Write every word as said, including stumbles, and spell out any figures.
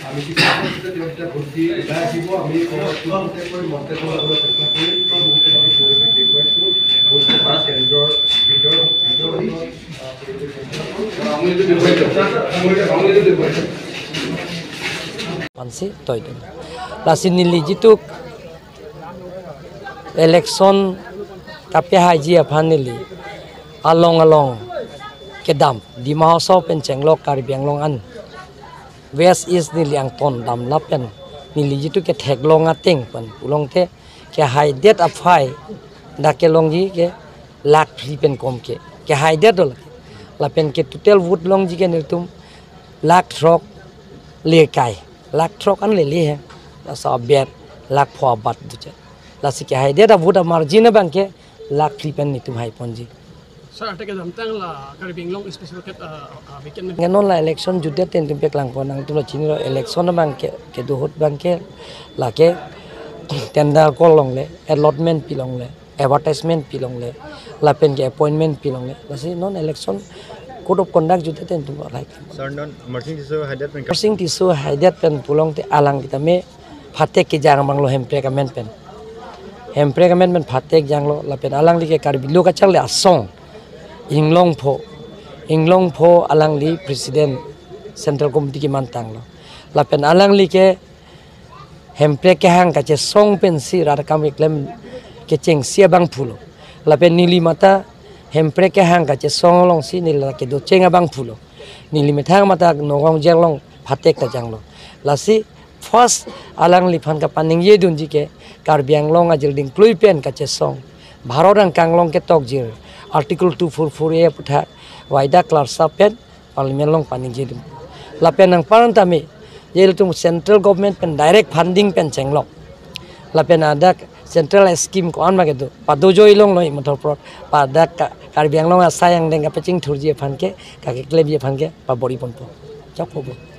আমি কিছু সময় ভিতৰত ভোট দি ওলাই আহিব। আমি প্ৰত্যেকৰে মন্তব্য ল'বলৈ চেষ্টা কৰিম। মই গোটেই আমি পৰিৱেশ দেখুৱাইছোঁ। গোটেই আমাৰ কেন্দ্ৰৰ ভিতৰত, ভিতৰত, আহ, পৰিৱেশ দেখুৱাইছোঁ। Pansi toidun. Lasi neli jitu election kapehaiji aphan neli along along kedam Dima Hasao pen chenglok Karbi Anglong an West East neli angton dam lapen neli jitu ketheklong ateng pen pulote kehaidet aphai dak kelongji ke lakh phli pen kom ke kehaidet do lake. Lapen ke total vote longji ke nelitum lakh throk le kai, lakh throk an lele he. Laso abet lakh pho abat duche. Lasi kehaidet avote amargin abang ke lakh phli pen nelitum haiponji. Sir, ante kedamtang la Karbi Anglong special market, uh, uh, weekend men. Nge non la election jutdet pen nelitum peklangpon, nangtum la chinilo election abang ke, kedo ahut abang ke lake tender call longle, allotment pi longle, advertisement pi longle, lapen ke appointment pi longle. Lasi non election code of conduct jutdet pen nelitum la. Sir, non Amarsing Tisso haidet pen. Amarsing Tisso haidet pen pulote alang sitame phatek kejang abang lo Hemprek amen pen. Hemprek amen pen phatek janglo lapen alangli ke Karbi Lo Kacharli Asong Inglongpho, Inglongpho alangli president Central Committee kemantanglo. Lapen alangli ke Hemprek kehang kachesong pensi rat akam keklem kechengsi abangphu lo. Lapen neli mate Hemprek kehang kachesong alongsi neli la kedocheng abangphu lo. Neli methang mate Nagaon jail along phatek ta janglo. Lasi first alangliphan kapaningjedunji ke Karbi Anglong ajir dingklui pen kachesong, Bharat angkang along ketokjir Article two four four A aputhak waida klarsa pen Parliament along paningjedun. Lapen anparta me, ilitum central government pen direct funding pen chenglok. Lapen adak central scheme ko-an ma kedo, padojoi longlo imathor prot, pa dak Ka-, Karbi Anglong asai angdeng kapachingthurji aphan ke, kakeklemji aphan ke pabor-iponpo. Chokpo bo.